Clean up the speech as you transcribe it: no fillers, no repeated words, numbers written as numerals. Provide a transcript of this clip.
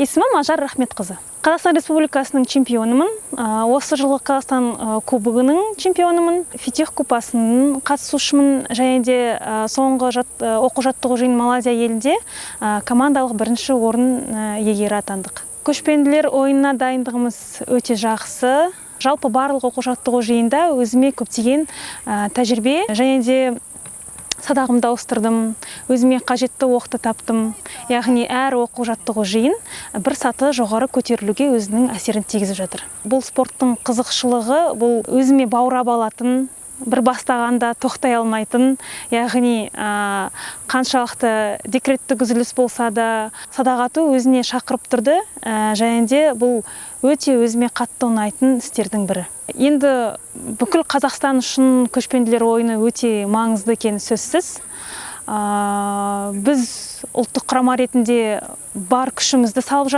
Есімім Ажар Рахметқызы. Қазақстан Республикасының чемпионымын. Осы жылғы Қазақстан кубогының чемпионымын, Фитех купасының қатысушымын және де соңғы оқу жаттығу жиын Малайзия елінде командалық бірінші орын иегері атандық. Көшпенділер ойынына дайындығымыз өте жақсы. Жалпы, барлық оқу жаттығу жиында өзіме көптеген тәжірибе және де садағымды ауыстырдым, өзіме қажетті оқты таптым. Яғни әр оқу жаттығу жиын бір саты жоғары көтерілуге өзінің әсерін тигізіп жатыр. Бұл спорттың қызықшылығы — бұл өзіме баурап алатын, бір бастағанда тоқтай алмайтын. Яғни қаншалықты декреттік үзіліс болса да, садақ ату өзіне шақырып тұрды. Және де бұл өте өзіме қатты ұнайтын істердің бірі. Енді бүкіл Қазақстан үшін көшпенділер ойыны өте маңызды екені сөзсіз. Біз ұлттық құрама ретінде бар күшімізді салып